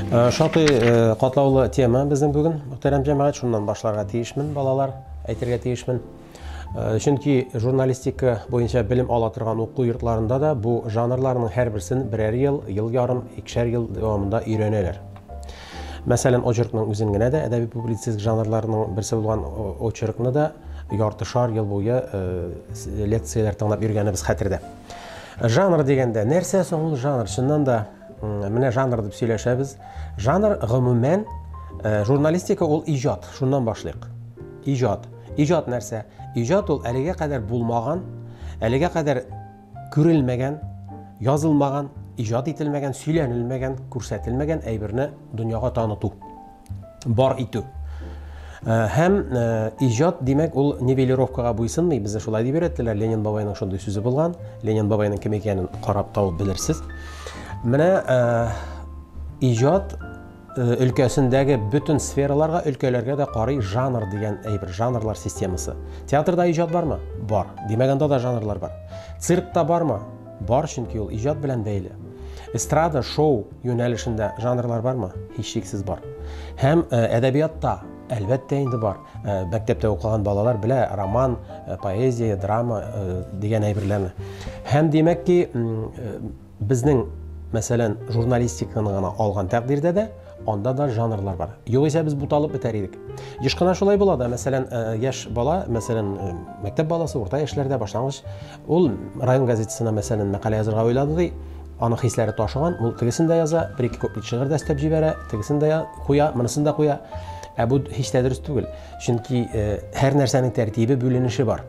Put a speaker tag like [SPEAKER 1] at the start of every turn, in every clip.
[SPEAKER 1] Шактый катлаулы тема безнең бүген, мөхтәрәм җәмәгать, шуннан башларга тиешмен, балалар, әйтергә тиешмен. Чөнки журналистика буенча белем ала торган уку йортларында да бу жанрларның һәрберсен берәр ел, ел ярым, икешәр ел дәвамында өйрәнәләр. Мәсәлән, очеркның үзен генә дә, әдәби публицистик жанрларның берсе булган очеркны да яртышар ел буе лекцияләр тыңлап йөргәнебез хәтердә. Жанр дигәндә, нәрсә соң ул жанр? Чыннан да, менә жанр дип сөйләшәбез. Жанр гомумән журналистика ул иҗат, шуннан башлыйк. Иҗат. Иҗат нәрсә? Иҗат ул әлегә кадәр булмаган, әлегә кадәр күрелмәгән, язылмаган, иҗат ителмәгән, сөйләнелмәгән, күрсәтелмәгән әйберне дөньяга таныту, бар итү. Һәм иҗат, димәк, ул нивелировкага буйсынмый, безне шулай дип өйрәттеләр. Ленин бабайның шундый сүзе булган. Ленин бабайның кем икәнен карап табып белерсез. Менә иҗат өлкәсендәге бөтен сфераларга, өлкәләргә дә карый жанр дигән әйбер, жанрлар системасы. Театрда иҗат бармы? Бар. Димәк, анда да жанрлар бар. Циркта бармы? Бар, чөнки ул иҗат белән бәйле. Эстрада, шоу юнәлешендә жанрлар бармы? Һичшиксез бар. Һәм әдәбиятта, әлбәттә инде бар. Мәктәптә укыган балалар белә роман, поэзия, драма дигән әйберләрне. Һәм димәк ки, безнең, мәсәлән, журналистиканы гына алган тәкъдирдә дә, анда да жанрлар бар. Югыйсә без буталып бетәр идек. Еш кына шулай була да, мәсәлән, яшь бала, мәсәлән, мәктәп баласы, урта яшьләрдә, башлангыч, ул район газетасына, мәсәлән, мәкалә язырга уйлады ди, аның хисләре ташыган, ул тегесен дә яза, бер-ике куплет шигырь дә өстәп җибәрә, тегесен дә куя, монысын да куя. Ә бу һич тә дөрес түгел. Чөнки һәр нәрсәнең тәртибе, бүленеше бар.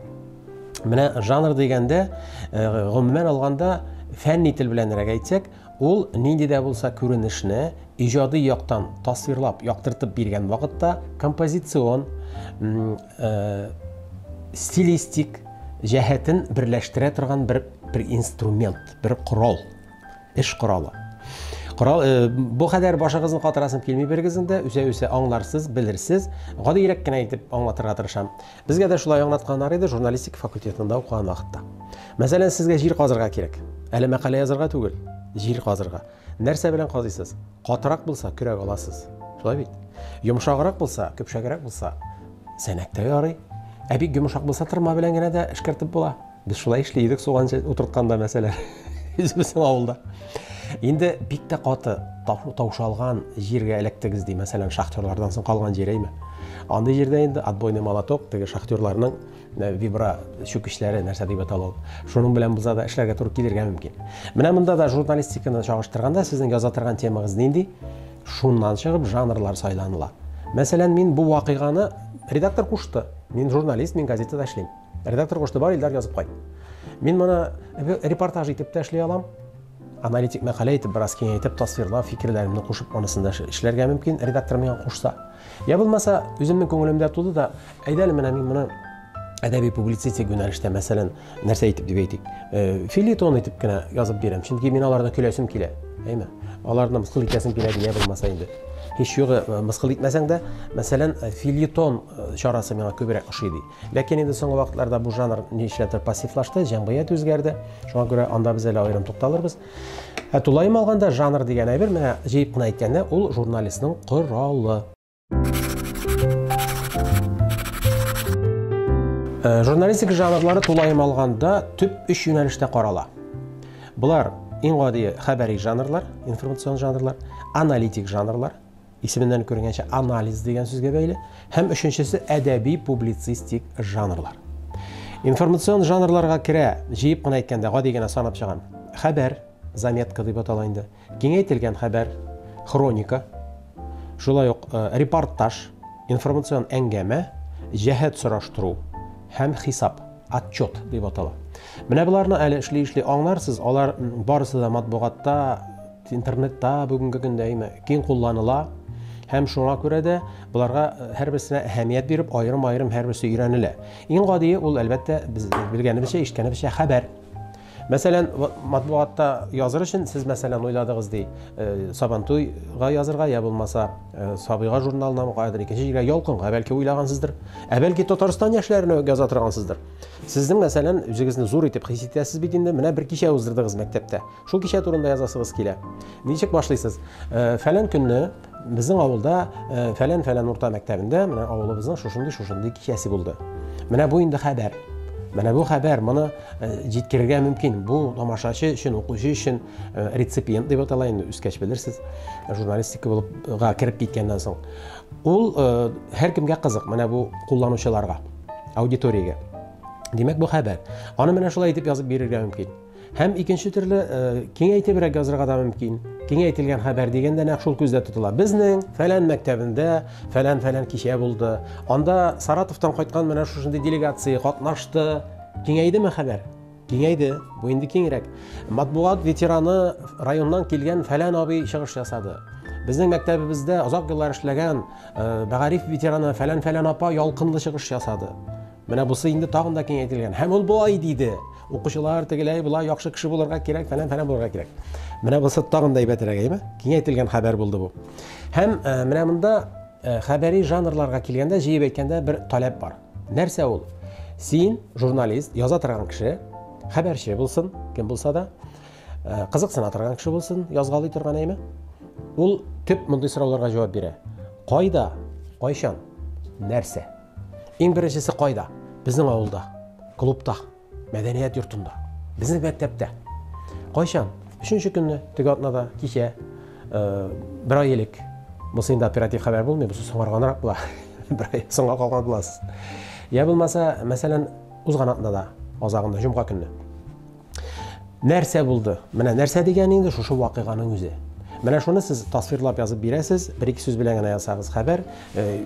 [SPEAKER 1] Менә жанр дигәндә, гомумән алганда, фәнни тел беләнрәк әйтсәк, ул нинди дә булса күренешне иҗади яктан тасвирлап, яктыртып биргән вакытта композицион, стилистик җәһәтен берләштерә торган бер бер инструмент, бер корал, эш коралы. Корал, бу кадәр башыгызны катырасым килми берегезнең дә, үсә-үсә аңларсыз, белерсез. Гадиерәк кенә итеп аңлатырга тырышам. Безгә дә шулай аңлатканнар иде журналистика факультетында укыган вакытта. Мәсәлән, сезгә җир казырга кирәк. Әле мәкалә язарга түгел, җир казырга. Нәрсә белән казыйсыз? Катырак булса, көрәк аласыз. Шулай бит? Йомшаграк булса, көпшәгрәк булса, сәнәк тә ярый. Ә бик йомшак булса, тырма белән генә дә эшкәртеп була. Без шулай эшли идек суган утыртканда, мәсәлән, үзебезнең авылда. Инде бик тә каты таушалган җиргә эләктегез ди, мәсәлән, шахтерлардан соң калган җир, әйме? Андый җирдә инде отбойный молоток, теге шахтерларның вибра чүкечләре, нәрсә дип атала ул. Шуның белән булса да эшләргә туры килергә мөмкин. Менә монда да журналистиканы чагыштырганда сезнең яза торган темагыз нинди? Шуннан чыгып жанрлар сайланыла. Мәсәлән, мин бу вакыйганы редактор кушты. Мин журналист, мин газетада эшлим. Редактор кушты, бар, Илдар, язып кайт. Мин моны репортаж итеп тә эшли алам. Аналитик мәкалә итеп, бераз киңәйтеп, тасвирлап, фикерләремне кушып, анысын да эшләргә мөмкин, редактор миңа кушса. Я булмаса, үземнең күңелемдә туды да, әйдә әле менә мин моны әдәби публицистик юнәлештә, мәсәлән, нәрсә итеп дип әйтик, фельетон итеп кенә язып бирәм, чөнки мин аларны көләсем килә, әйме? Аларны мыскыл итәсем килә, я булмаса инде. Һич югы мыскыл итмәсәң дә, мәсәлән, фельетон чарасы миңа күбрәк ошый ди. Ләкин инде соңгы вакытларда бу жанр нишләптер пассивлашты, җәмгыять үзгәрде. Шуңа күрә анда без әле аерым тукталырбыз. Ә тулаем алганда жанр дигән әйбер, менә җыеп кына әйткәндә, ул журналистның коралы. Журналистика жанрлары тулаем алганда төп өч юнәлештә карала. Болар иң гади хәбәри жанрлар, информацион жанрлар, аналитик жанрлар, исеменнән күренгәнчә анализ дигән сүзгә бәйле, һәм өченчесе әдәби публицистик жанрлар. Информацион жанрларга керә, җыеп кына әйткәндә, гади генә санап чыгам. Хәбәр, заметка дип атала инде. Киңәйтелгән хәбәр, хроника, шулай ук репортаж, информацион әңгәмә, җәһәт сораштыру һәм хисап, отчет дип атала. Менә боларны әле эшли-эшли аңларсыз, алар барысы да матбугатта, интернетта бүгенге көндә әйме киң кулланыла һәм шуңа күрә дә боларга һәрберсенә әһәмият биреп, аерым-аерым һәрберсе өйрәнелә. Иң гадие ул, әлбәттә, без белгәнебезчә, ишеткәнебезчә, хәбәр. Мәсәлән, матбугатта языр өчен сез, мәсәлән, уйладыгыз ди, Сабантуйга язырга, я булмаса, Сабыйга журналына, каядыр икенче җиргә, Ялкынга бәлки уйлагансыздыр. Ә бәлки Татарстан яшьләренә үк яза торгансыздыр. Сезнең, мәсәлән, үзегезне зур итеп хис итәсез бит инде, менә бер кичә уздырдыгыз мәктәптә. Шул кичә турында язасыгыз килә. Ничек башлыйсыз? Фәлән көнне безнең авылда фәлән-фәлән урта мәктәбендә менә авылыбызның шушындый-шушындый кичәсе булды. Менә бу инде хәбәр. Менә бу хәбәр, моны җиткерергә мөмкин. Бу тамашачы өчен, укучы өчен реципиент дип атала инде, үскәч белерсез, журналистика булып кереп киткәннән соң. Ул һәркемгә кызык, менә бу кулланучыларга, аудиториягә. Димәк, бу хәбәр. Аны менә шулай итеп язып бирергә мөмкин. Һәм икенче төрле киңәйтебрәк язырга да мөмкин. Киңәйтелгән хәбәр дигәндә нәкъ шул күздә тотыла. Безнең фәлән мәктәбендә фәлән-фәлән кичә булды. Анда Саратовтан кайткан менә шушындый делегация катнашты. Киңәйдеме хәбәр? Киңәйде. Бу инде киңрәк. Матбугат ветераны районнан килгән фәлән абый чыгыш ясады. Безнең мәктәбебездә озак еллар эшләгән мәгариф ветераны фәлән-фәлән апа ялкынлы чыгыш ясады. Менә бусы инде тагын да киңәйтелгән. Һәм ул болай диде. Укучылар тегеләй болай яхшы кеше булырга кирәк, фәлән-фәлән булырга кирәк. Менә бусы тагын да әйбәтрәк, әйме? Киңәйтелгән хәбәр булды бу. Һәм менә монда хәбәри жанрларга килгәндә, җыеп әйткәндә бер таләп бар. Нәрсә ул? Син, журналист, яза торган кеше, хәбәрче булсын, кем булса да, кызыксына торган кеше булсын, язгалый торган, әйме? Ул төп мондый сорауларга җавап бирә. Кайда, кайчан, нәрсә? Иң беренчесе кайда? Безнең авылда, клубта, мәдәният йортында, безнең мәктәптә. Кайчан? Өченче көнне, теге атнада, кичә, бер ай элек. Бусы инде оператив хәбәр булмый, бусы соңарганрак була. Бер ай соңга калган буласыз. Я булмаса, мәсәлән, узган атнада, азагында, җомга көнне. Нәрсә булды? Менә нәрсә дигән инде шушы вакыйганың үзе. Менә шуны сез тасвирлап язып бирәсез, бер-ике сүз белән генә язсагыз хәбәр,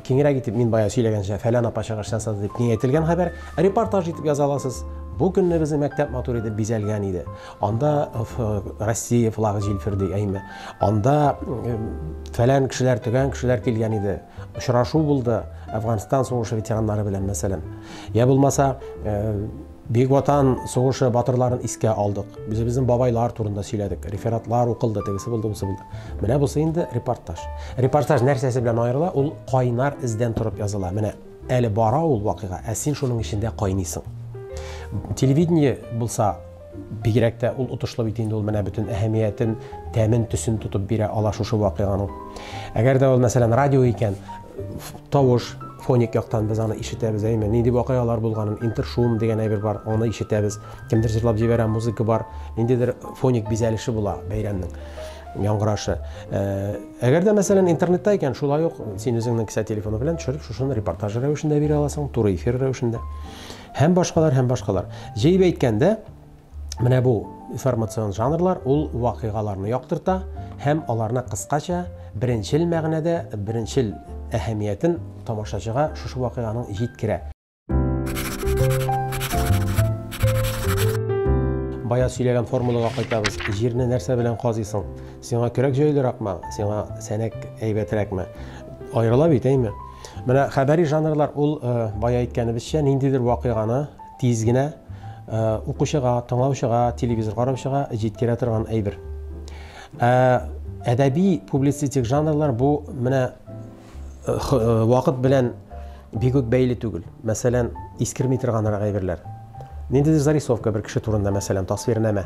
[SPEAKER 1] киңрәк итеп мин бая сөйләгәнчә фәлән апа чыгыш ясады дип киңәйтелгән хәбәр, репортаж итеп яза аласыз. Бу көнне безнең мәктәп матур итеп бизәлгән иде. Анда Россия флагы җилферди, әйме. Анда фәлән кешеләр, төгән кешеләр килгән иде. Очрашу булды Әфганстан сугышы ветераннары белән, мәсәлән. Я булмаса, Бөек Ватан сугышы батырларын искә алдык. Үзебезнең бабайлар турында сөйләдек. Рефератлар укылды, тегесе булды, бусы булды. Менә бусы инде репортаж. Репортаж нәрсәсе белән аерыла? Ул кайнар эздән торып языла. Менә әле бара ул вакыйга, ә син шуның эчендә кайныйсың. Телевидение булса, бигрәк тә ул отышлы бит инде, ул менә бөтен әһәмиятен, тәмен, төсен тотып бирә ала шушы вакыйганың. Әгәр дә ул, мәсәлән, радио икән, тавыш, фоник яктан без аны ишетәбез, әйме, нинди вакыйгалар булганын, интершум дигән әйбер бар, аны ишетәбез. Кемдер җырлап җибәрә, музыка бар, ниндидер фоник бизәлеше була бәйрәмнең яңгырашы. Әгәр дә, мәсәлән, интернетта икән, шулай ук син үзеңнең кесә телефоны белән төшереп, шушыны репортаж рәвешендә бирә аласың, туры эфир рәвешендә. Һәм башкалар, һәм башкалар. Җыеп әйткәндә, менә бу информацион жанрлар ул вакыйгаларны яктырта һәм аларны кыскача, беренчел мәгънәдә, беренчел әһәмиятен тамашачыга шушы вакыйганың җиткерә. Бая сөйләгән формулага кайтабыз. Җирне нәрсә белән казыйсың? Сиңа көрәк җайлыракмы? Сиңа сәнәк әйбәтрәкме? Аерыла бит, әйме? Менә хәбәри жанрлар ул, бая әйткәнебезчә, ниндидер вакыйганы тиз генә укучыга, тыңлаучыга, телевизор караучыга җиткерә торган әйбер. Ә әдәби публицистик жанрлар бу менә вакыт белән бик үк бәйле түгел. Мәсәлән, искерми торганрак әйберләр. Ниндидер зарисовка бер кеше турында, мәсәлән, тасвирнамә.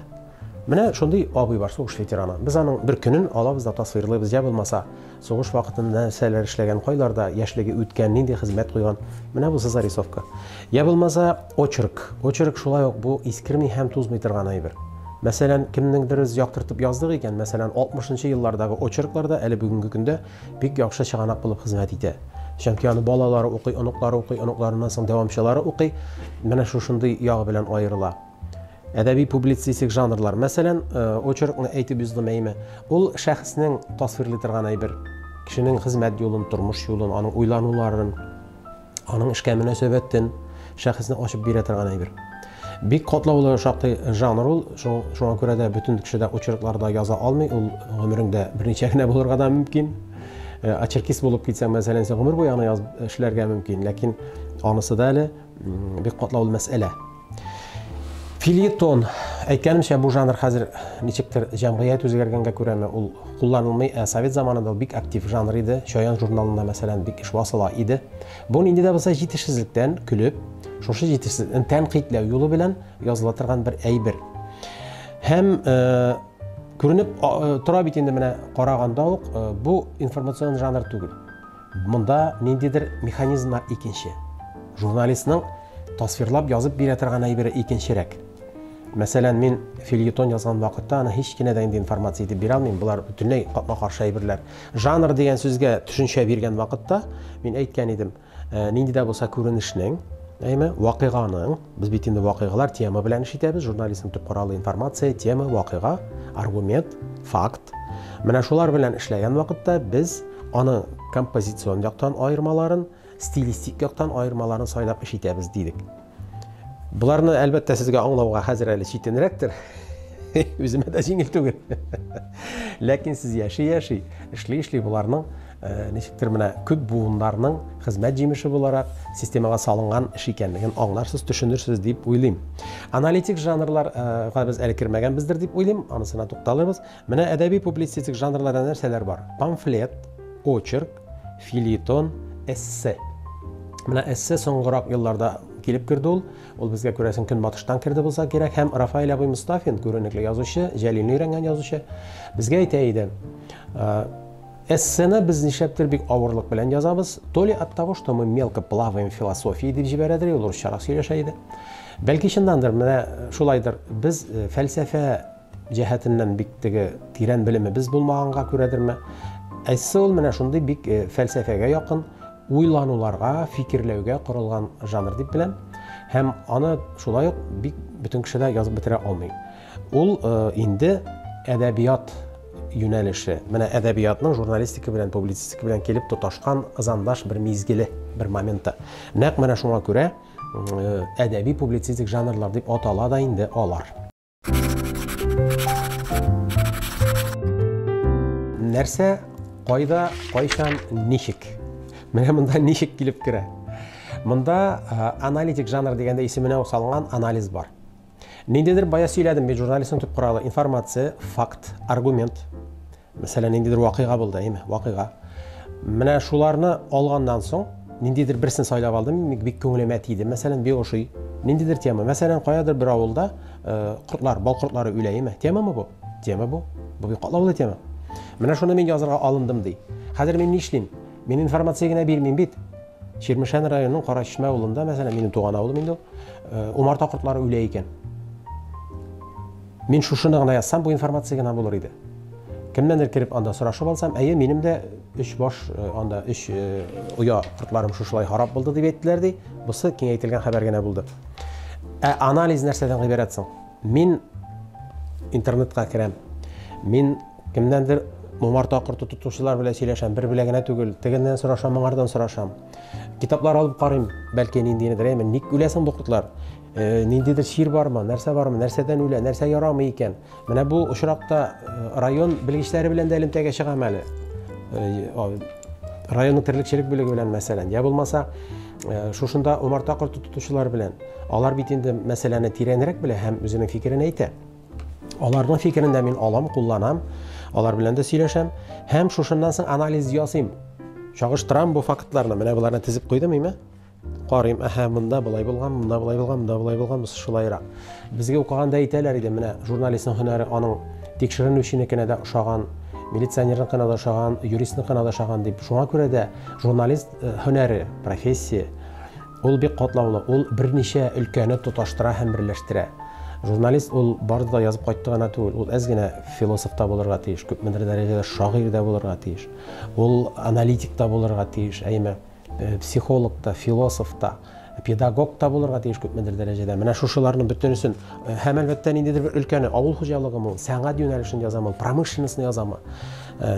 [SPEAKER 1] Менә шундый абый бар, сугыш ветераны. Без аның бер көнен алабыз да тасвирлыйбыз, я булмаса, сугыш вакытында нәрсәләр эшләгән, кайларда яшьлеге үткән, нинди хезмәт куйган. Менә бусы зарисовка. Я булмаса, очерк. Очерк шулай ук бу искерми һәм тузмый торган әйбер. Мәсәлән, кемнеңдер без яктыртып яздык икән, мәсәлән, 60 еллардагы очерклар да әле бүгенге көндә бик яхшы чыганак булып хезмәт итә. Чөнки аны балалары укый, оныклары укый, оныкларыннан соң дәвамчылары укый. Менә шушындый ягы белән аерыла. Әдәби публицистик жанрлар. Мәсәлән, очеркны әйтеп уздым, әйме. Ул шәхеснең тасвирлый торган әйбер. Кешенең хезмәт юлын, тормыш юлын, аның уйлануларын, аның эшкә мөнәсәбәтен, шәхесне ачып бирә торган әйбер. Бик катлаулы шактый жанр ул, шуңа күрә дә бөтен кеше дә очеркларда яза алмый, ул гомереңдә берничә генә булырга да мөмкин. Очеркист булып китсәң, мәсәлән, син гомер буе аны язып эшләргә мөмкин, ләкин анысы да әле бик катлаулы мәсьәлә. Фельетон. Әйткәнемчә, бу жанр хәзер ничектер җәмгыять үзгәргәнгә күрәме, ул кулланылмый. Ә совет заманында ул бик актив жанр иде. Чаян журналында, мәсәлән, бик еш басыла иде. Бу нинди дә булса җитешсезлектән көлеп, шушы җитешсезлекне тәнкыйтьләү юлы белән языла торган бер әйбер. Һәм күренеп тора бит инде менә караганда ук, бу информацион жанр түгел. Монда ниндидер механизмнар икенче. Журналистның тасвирлап язып бирә торган әйбере икенчерәк. Мәсәлән, мин фельетон язган вакытта аны һич кенә дә инде информация итеп бирә алмыйм. Болар бөтенләй капма-каршы әйберләр. Жанр дигән сүзгә төшенчә биргән вакытта мин әйткән идем, нинди дә булса күренешнең, әйме, вакыйганың, без бит инде вакыйгалар тема белән эш итәбез, журналистның төп коралы информация, тема, вакыйга, аргумент, факт. Менә шулар белән эшләгән вакытта без аның композицион яктан аермаларын, стилистик яктан аермаларын сайлап эш итәбез дидек. Боларны, әлбәттә, сезгә аңлауга хәзер әле читенрәктер. Үземә дә җиңел түгел. Ләкин сез яши-яши, эшли-эшли боларның ничектер менә күп буыннарның хезмәт җимеше буларак системага салынган эш икәнлеген аңларсыз, төшенерсез дип уйлыйм. Аналитик жанрларга без әле кермәгәнбездер дип уйлыйм, анысына тукталырбыз. Менә әдәби публицистик жанрларда нәрсәләр бар? Памфлет, очерк, фельетон, эссе. Менә эссе соңгырак елларда килеп керде ул. Ул безгә күрәсең көнбатыштан керде булса кирәк. Һәм Рафаэль абый Мостафин, күренекле язучы, Җәлилне өйрәнгән язучы, безгә әйтә иде. Эссены без нишләптер бик авырлык белән язабыз. То ли от того, что мы мелко плаваем в философии, дип җибәрәдер, ул русчарак сөйләшә иде. Бәлки чыннандыр, менә шулайдыр. Без фәлсәфә җәһәтеннән бик теге тирән белемебез булмаганга күрәдерме? Эссе ул менә шундый бик фәлсәфәгә якын, уйлануларга, фикерләүгә корылган жанр дип беләм. Һәм аны шулай ук бик бөтен кеше дә язып бетерә алмый. Ул инде әдәбият юнәлеше. Менә әдәбиятның журналистика белән, публицистика белән килеп тоташкан ызандаш бер мизгеле, бер моменты. Нәкъ менә шуңа күрә әдәби публицистик жанрлар дип атала да инде алар. Нәрсә, кайда, кайчан, ничек? Менә монда ничек килеп керә. Монда аналитик жанр дигәндә исеменә үк салынган анализ бар. Ниндидер бая сөйләдем бит, журналистның төп коралы информация, факт, аргумент. Мәсәлән, ниндидер вакыйга булды, әйме, вакыйга. Менә шуларны алганнан соң, ниндидер берсен сайлап алдым, бик күңелемә тиде. Мәсәлән, бик ошый. Ниндидер тема. Мәсәлән, каядыр бер авылда кортлар, бал кортлары үлә, әйме. Темамы бу? Тема бу. Бу бик катлаулы тема. Менә шуны мин язырга алындым ди. Хәзер мин нишлим? Мин информация генә бирмим бит. Чирмешән районының Кара Чишмә авылында, мәсәлән, минем туган авылым инде ул, умарта кортлары үлә икән. Мин шушыны гына язсам, бу информация гына булыр иде. Кемнәндер кереп анда сорашып алсам, әйе, минем дә өч баш анда өч оя кортларым шушылай харап булды дип әйттеләр ди. Бусы киңәйтелгән хәбәр генә булды. Ә анализ нәрсәдән гыйбарәт соң? Мин интернетка керәм. Мин кемнәндер умарта корты тотучылар белән сөйләшәм, бер белән генә түгел, тегеннән сорашам, моңардан сорашам. Китаплар алып карыйм, бәлки ниндидер, әйме, ник үләсең бу кортлар? Ниндидер чир бармы, нәрсә бармы, нәрсәдән үлә, нәрсә ярамый икән? Менә бу очракта район белгечләре белән дә элемтәгә чыгам әле. Районның терлекчелек бүлеге белән, мәсәлән, я булмаса, шушында умарта корты тотучылар белән. Алар бит инде мәсьәләне тирәнрәк белә һәм үзенең фикерен әйтә. Аларның фикерен дә мин алам, кулланам, алар белән дә сөйләшәм һәм шушыннан соң анализ ясыйм. Чагыштырам бу фактларны. Менә боларны тезеп куйдым, име? Карыйм, әһә, монда болай булган, монда болай булган, монда болай булган, бусы шулайрак. Безгә укыганда әйтәләр иде, менә журналистның һөнәре аның тикшеренүченекенә дә ошаган, милиционерныкына да ошаган, юристныкына да ошаган дип. Шуңа күрә дә журналист һөнәре, профессия, ул бик катлаулы, ул берничә өлкәне тоташтыра һәм берләштерә. Журналист ул барды да язып кайтты гына түгел, ул әз генә философ та булырга тиеш, күпмедер дәрәҗәдә шагыйрь дә булырга тиеш, ул аналитик та булырга тиеш, әйме, психолог та, философ та, педагог та булырга тиеш күпмедер дәрәҗәдә. Менә шушыларның бөтенесен һәм әлбәттә ниндидер бер өлкәне, авыл хуҗалыгымы ул, сәнгать юнәлешен язамы ул, промышленностьны язамы,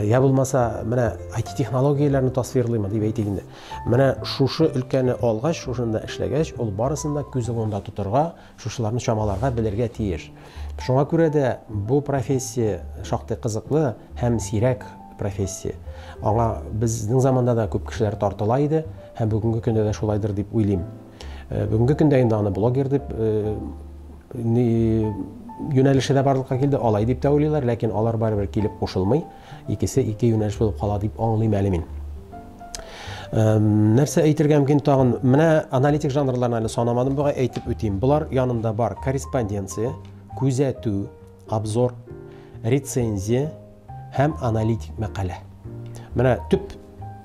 [SPEAKER 1] я булмаса менә IT технологияләрне тасвирлыймы дип әйтик инде. Менә шушы өлкәне алгач, шушында эшләгәч, ул барысын да күз уңында тотырга, шушыларны чамаларга белергә тиеш. Шуңа күрә дә бу профессия шактый кызыклы һәм сирәк профессия. Аңа безнең заманда да күп кешеләр тартыла иде һәм бүгенге көндә дә шулайдыр дип уйлыйм. Бүгенге көндә инде аны блогер дип юнәлеше дә барлыкка килде, алай дип тә уйлыйлар, ләкин алар барыбер килеп кушылмый. Икесе ике юнәлеш булып кала дип аңлыйм әле мин. Нәрсә әйтергә мөмкин тагын? Менә аналитик жанрларны әле санамадым бугай, әйтеп үтим. Болар янында бар корреспонденция, күзәтү, обзор, рецензия һәм аналитик мәкалә. Менә төп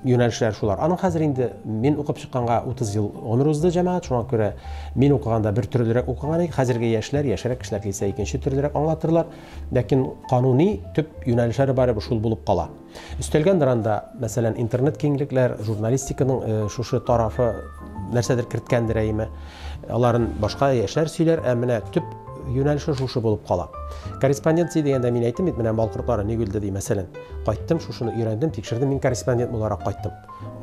[SPEAKER 1] юнәлешләр шулар. Аның хәзер инде мин укып чыкканга 30 ел гомер узды, җәмәгать, шуңа күрә мин укыганда бер төрлерәк укыган идек. Хәзерге яшьләр, яшьрәк кешеләр килсә икенче төрлерәк аңлатырлар. Ләкин кануни төп юнәлешләре барыбер шул булып кала. Өстәлгәндер анда, мәсәлән, интернет киңлекләр, журналистиканың шушы тарафы нәрсәдер керткәндер әйме. Аларын башка яшьләр сөйләр, ә менә төп юнәлеше шушы булып кала. Корреспонденция дигәндә мин әйттем бит, менә мал кортлары ник үлде ди, мәсәлән. Кайттым, шушыны өйрәндем, тикшердем, мин корреспондент буларак кайттым.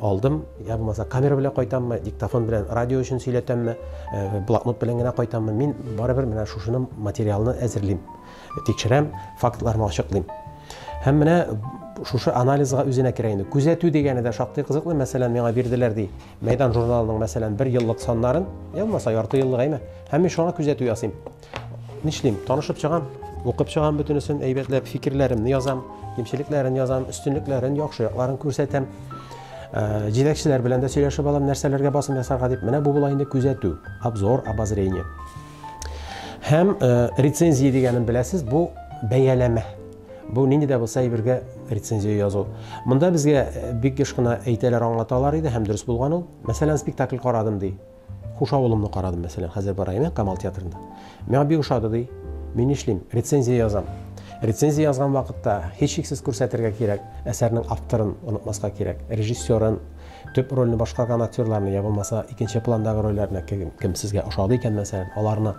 [SPEAKER 1] Алдым, я булмаса камера белән кайтаммы, диктофон белән радио өчен сөйләтәмме, блокнот белән генә кайтаммы, мин барыбер менә шушыны материалны әзерлим. Тикшерәм, фактларны ачыклыйм. Һәм менә шушы анализга үзенә керә инде. Күзәтү дигәне дә шактый кызыклы. Мәсәлән, миңа бирделәр ди, Мәйдан журналының, мәсәлән, бер еллык саннарын, я булмаса ярты еллык әйме. Һәм мин шуңа күзәтү ясыйм. Нишлим? Танышып чыгам, укып чыгам бөтенесен, әйбәтләп фикерләремне язам, кимчелекләрен язам, өстенлекләрен, яхшы якларын күрсәтәм. Җитәкчеләр белән дә сөйләшеп алам, нәрсәләргә басым ясарга дип. Менә бу була инде күзәтү, обзор, обозрение. Һәм рецензия дигәнен беләсез, бу бәяләмә. Бу нинди дә булса әйбергә рецензия язу. Монда безгә бик еш кына әйтәләр, аңлаталар иде һәм дөрес булган ул. Мәсәлән, спектакль карадым ди. Хуш авылымны карадым, мәсәлән, хәзер бара име Камал театрында. Миңа бик ошады ди. Мин нишлим? Рецензия язам. Рецензия язган вакытта һичшиксез күрсәтергә кирәк, әсәрнең авторын онытмаска кирәк, режиссерын, төп рольне башкарган актерларны, я булмаса икенче пландагы рольләрне, кем сезгә ошады икән, мәсәлән, аларны.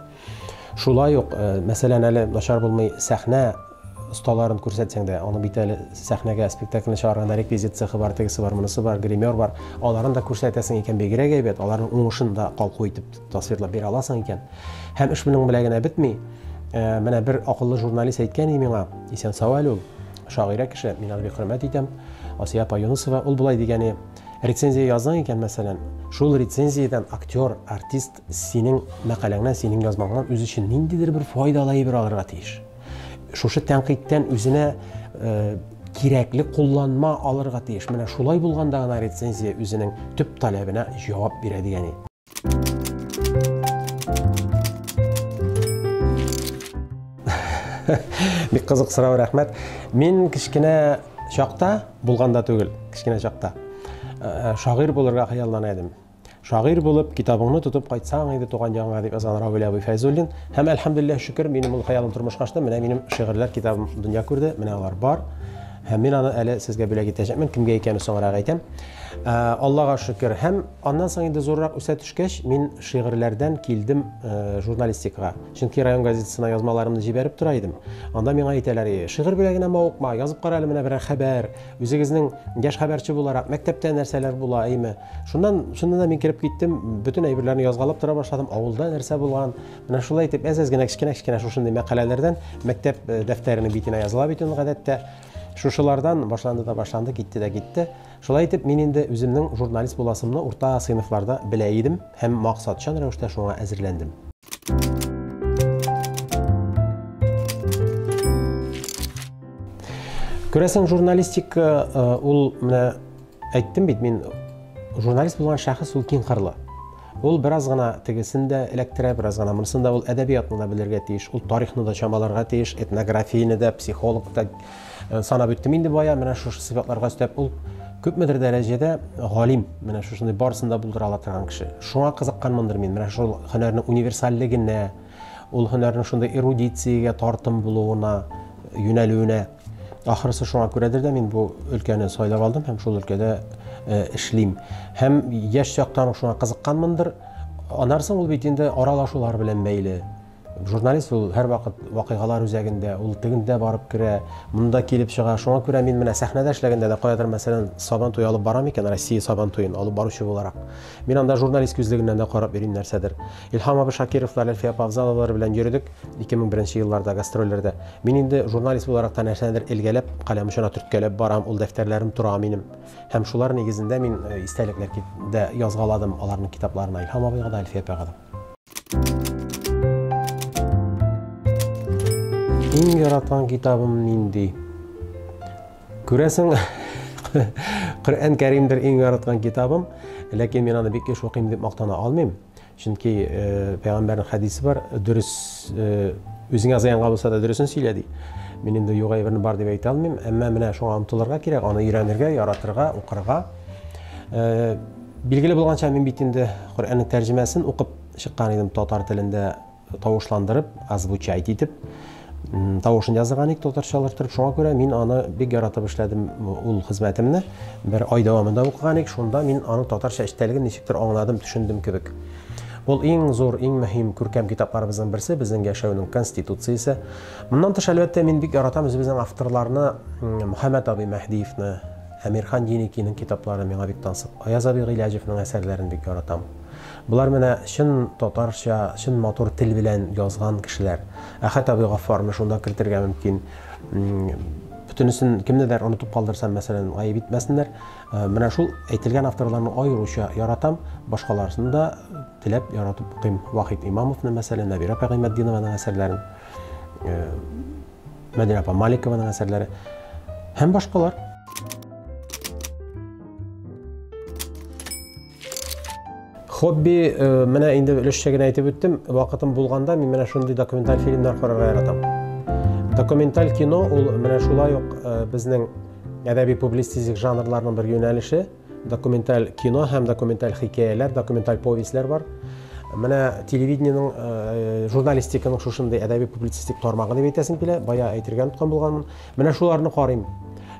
[SPEAKER 1] Шулай ук, мәсәлән, әле начар булмый сәхнә осталарын күрсәтсәң дә, аны бит әле сәхнәгә спектакльне чыгарганда реквизит цехы бар, тегесе бар, монысы бар, гример бар. Аларын да күрсәтәсең икән, бигрәк әйбәт, аларның уңышын да калку итеп тасвирлап бирә аласың икән. Һәм эш моның белән генә бетми. Менә бер акыллы журналист әйткән иде миңа, исән сау әле ул, шагыйрә кеше, мин аны бик хөрмәт итәм, Асия апа Юнысова, ул болай дигән иде, рецензия яздың икән, мәсәлән, шул рецензиядән актер, артист синең мәкаләңнән, синең язмаңнан үзе өчен ниндидер бер файдалы әйбер алырга тиеш. Шушы тәнкыйтьтән үзенә кирәкле кулланма алырга тиеш. Менә шулай булганда гына рецензия үзенең төп таләбенә җавап бирә дигән иде. Бик кызык сорау, рәхмәт. Мин кечкенә чакта, булганда түгел, кечкенә чакта шагыйрь булырга хыяллана идем. Шагыйрь булып, китабыңны тотып кайтсаң иде туган ягыңа, дип язган Равил абый Фәйзуллин. Һәм әлхәмдүлилләһ, шөкер, минем ул хыялым тормышка ашты. Менә минем шигырьләр китабым дөнья күрде, менә алар бар. Һәм мин аны әле сезгә бүләк итәчәкмен, кемгә икәнен соңрак әйтәм. Аллага шөкер. Һәм аннан соң инде зуррак үсә төшкәч, мин шигырьләрдән килдем журналистикага. Чөнки район газетасына язмаларымны җибәреп тора идем. Анда миңа әйтәләр, шигырь белән генә мавыкма, язып кара әле менә берәр хәбәр, үзегезнең яшь хәбәрче буларак, мәктәптә нәрсәләр була, әйме. Шуннан, шуннан да мин кереп киттем, бөтен әйберләрне язгалап тора башладым, авылда нәрсә булган. Менә шулай итеп, әз-әз генә кечкенә-кечкенә шушындый мәкаләләрдән мәктәп дәфтәренең битенә языла бит инде гадәттә. Шушылардан башланды да башланды, китте дә китте. Шулай итеп, мин инде үземнең журналист буласымны урта сыйныфларда белә идем һәм максатчан рәвештә шуңа әзерләндем. Күрәсең, журналистика ул менә әйттем бит, мин журналист булган шәхес ул киң кырлы. Ул бераз гына тегесен дә эләктерә, бераз гына монысын да, ул әдәбиятны да белергә тиеш, ул тарихны да чамаларга тиеш, этнографияне дә, психолог та санап үттем инде бая, менә шушы сыйфатларга өстәп, ул күпмедер дәрәҗәдә галим, менә шушындый барысын да булдыра ала торган кеше. Шуңа кызыкканмындыр мин, менә шул һөнәрнең универсальлегенә, ул һөнәрнең шундый эрудициягә тартым булуына, юнәлүенә. Ахрысы шуңа күрәдер дә мин бу өлкәне сайлап алдым һәм шул өлкәдә эшлим. Һәм яшь чактан ук шуңа кызыкканмындыр. Аннан соң ул бит инде аралашулар белән бәйле. Журналист ул һәрвакыт вакыйгалар үзәгендә, ул тегендә барып керә, монда килеп чыга. Шуңа күрә мин менә сәхнәдә эшләгәндә дә каядыр, мәсәлән, Сабан туе алып барам икән, Россия Сабан туен алып баручы буларак. Мин анда журналист күзлегеннән дә карап йөрим нәрсәдер. Илһам абый Шакировлар, Әлфия апа Авзаловалар белән йөрдек 2001 елларда гастрольләрдә. Мин инде журналист буларак та нәрсәнедер элгәләп, каләм очына төрткәләп барам, ул дәфтәрләрем тора минем. Һәм шулар нигезендә мин истәлекләр дә язгаладым аларның китапларына, Илһам абыйга да, Әлфия апага да. Иң яраткан китабым нинди? Күрәсең, Коръән Кәримдер иң яраткан китабым, ләкин мин аны бик еш укыйм дип мактана алмыйм. Чөнки э, пәйгамбәрнең хәдисе бар, дөрес э, үзеңә зыянга булса да дөресен сөйлә ди. Мин инде юк әйберне бар дип әйтә алмыйм, әмма менә шуңа омтылырга кирәк, аны өйрәнергә, яратырга, укырга. Э, билгеле булганча, мин бит инде Коръәннең тәрҗемәсен укып чыккан идем татар телендә тавышландырып, озвучать итеп, тавышын язган идек татарчалаштырып. Шуңа күрә мин аны бик яратып эшләдем ул хезмәтемне. Бер ай дәвамында укыган идек, шунда мин аның татарча эчтәлеген ничектер аңладым, төшендем кебек. Ул иң зур, иң мөһим күркәм китапларыбызның берсе, безнең яшәүнең конституциясе. Моннан тыш, әлбәттә, мин бик яратам үзебезнең авторларны, Мөхәммәт абый Мәһдиевны, Әмирхан Еникинең китаплары миңа бик тансык. Аяз абый Гыйләҗевның әсәрләрен бик яратам. Болар менә чын татарча, чын матур тел белән язган кешеләр. Әхәт абый Гаффарны шунда кертергә мөмкин. Бөтенесен кемнедер онытып калдырсам, мәсәлән, гаеп итмәсеннәр. Э, менә шул әйтелгән авторларны аеруча яратам, башкаларсын да теләп яратып укыйм. Вахит Имамовны, мәсәлән, Нәбирә апа Гыйматдинованың әсәрләрен, э, Мәдинә апа Маликованың әсәрләре һәм башкалар. Хобби, э, менә инде өлешчә генә әйтеп үттем, вакытым булганда мин менә шундый документаль фильмнар карарга яратам. Документаль кино ул менә шулай ук э, безнең әдәби публицистик жанрларның бер юнәлеше. Документаль кино һәм документаль хикәяләр, документаль повестьләр бар. Менә телевидениенең, э, журналистиканың шушындый әдәби публицистик тармагы дип әйтәсем килә, бая әйтергә оныткан булганмын. Менә шуларны карыйм.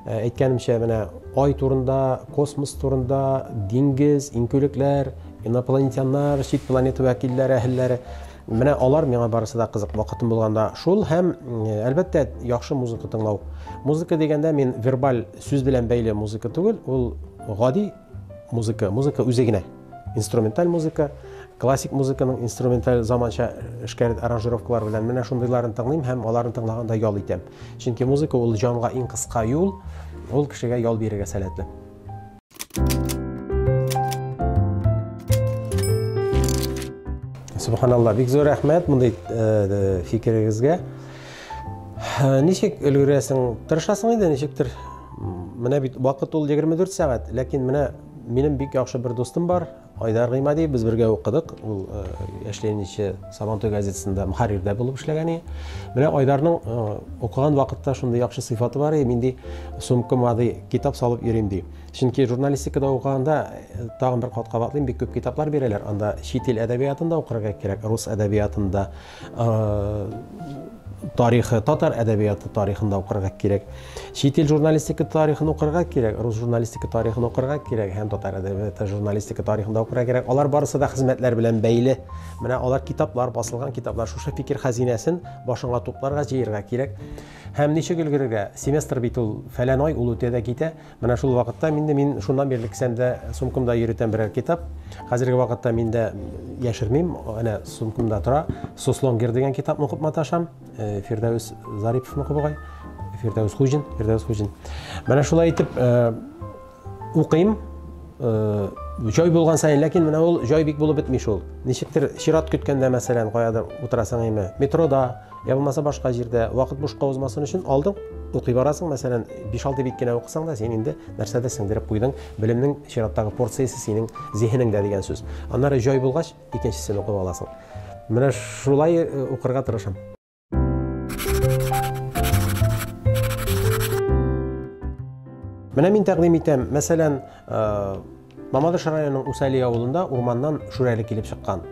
[SPEAKER 1] Э, әйткәнемчә, менә ай турында, космос турында, диңгез, иңкүлекләр, инопланетяннар, чит планета вәкилләре, әһелләре. Менә алар миңа барысы да кызык. Вакытым булганда шул һәм, әлбәттә, яхшы музыка тыңлау. Музыка дигәндә мин вербаль сүз белән бәйле музыка түгел, ул гади музыка, музыка үзе генә. Инструменталь музыка, классик музыканың инструменталь заманча эшкәрт аранжировкалар белән менә шундыйларын тыңлыйм һәм аларны тыңлаганда ял итәм. Чөнки музыка ул җанга иң кыска юл, ул кешегә ял бирергә сәләтле. Субханалла, бик зур рәхмәт мондый э, фикерегезгә. Э, ничек өлгерәсең? Тырышасың инде ничектер. Менә бит вакыт ул 24 сәгать, ләкин менә минем бик яхшы бер дустым бар, Айдар Гыймади, без бергә укыдык. Ул э, яшьләниче Сабантуй газетасында мөхәррирдә булып эшләгән иде. Менә Айдарның э, укыган вакытта шундый яхшы сыйфаты бар иде, мин ди сумкама ди китап салып йөрим ди. Чөнки журналистикада укыганда э, тагын бер кат кабатлыйм, бик күп китаплар бирәләр. Анда чит ил әдәбиятын да укырга кирәк, рус әдәбиятын да, тарихы, татар әдәбияты тарихын да укырга кирәк. Чит ил журналистика тарихын укырга кирәк, рус журналистика тарихын укырга кирәк һәм татар әдәбияты журналистика тарихын да укырга кирәк. Алар барысы да хезмәтләр белән бәйле. Менә алар китаплар, басылган китаплар, шушы фикер хәзинәсен башыңа тупларга, җыерга кирәк. Һәм ничек өлгерергә? Семестр бит ул фәлән ай, ул үтә дә китә. Менә шул вакытта инде мин шуннан бирле кесәмдә, сумкамда йөретәм берәр китап. Хәзерге вакытта мин дә яшермим, әнә сумкамда тора. Суслонгер дигән китапны укып маташам. Э, Фирдәвес Зариповныкы бугай. Фирдәвес Хуҗин, Фирдәвес Хуҗин. Менә шулай итеп э, укыйм. Э, җай булган саен, ләкин менә ул җай бик булып бетми шул. Ничектер чират көткәндә, мәсәлән, каядыр утырасың име, метрода, Я булмаса башка җирдә вакыт бушка узмасын өчен алдың, укый барасың, мәсәлән, 5-6 бит кенә укысаң да, син инде нәрсәдер сеңдереп куйдың, белемнең чираттагы порциясе синең зиһенеңдә дигән сүз. Аннары җай булгач, икенчесен укып аласың. Менә шулай э, укырга тырышам. Менә мин тәкъдим итәм, мәсәлән, э, Мамадыш районының Усали авылында урманнан шүрәле килеп чыккан.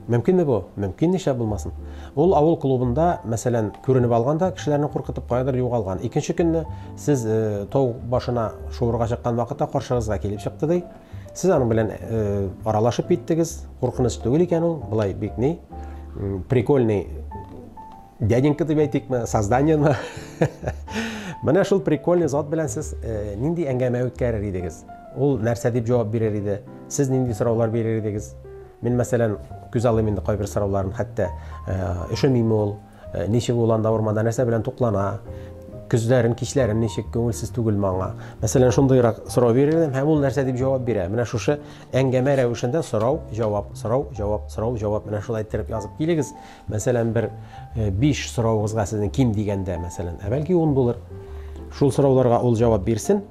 [SPEAKER 1] Мөмкинме бу? Мөмкин, нишләп булмасын. Ул авыл клубында, мәсәлән, күренеп алган да, кешеләрне куркытып каядыр югалган. Икенче көнне сез э, тау башына шуырга чыккан вакытта каршыгызга килеп чыкты ди. Сез аның белән э, аралашып киттегез. Куркыныч түгел икән ул, болай бик ни, прикольный дяденька дип әйтикме, созданиеме. Менә шул прикольный зат белән сез э, нинди әңгәмә үткәрер идегез? Ул нәрсә дип җавап бирер иде? Сез нинди сораулар бирер идегез? Мин, мәсәлән, күз алыйм инде кайбер сорауларын, хәтта э, өшемиме ул, э, ничек ул анда урманда нәрсә белән туклана, Көзләрен, кичләрен ничек, күңелсез түгелме аңа? Мәсәлән, шундыйрак сорау бирер идем, һәм ул нәрсә дип җавап бирә? Менә шушы әңгәмә рәвешендә сорау, җавап, сорау, җавап, сорау, җавап. Менә шулай иттереп язып килегез. Мәсәлән, бер 5 соравыгызга сезнең ким дигәндә, мәсәлән, ә бәлки 10 булыр. Шул сорауларга ул җавап бирсен.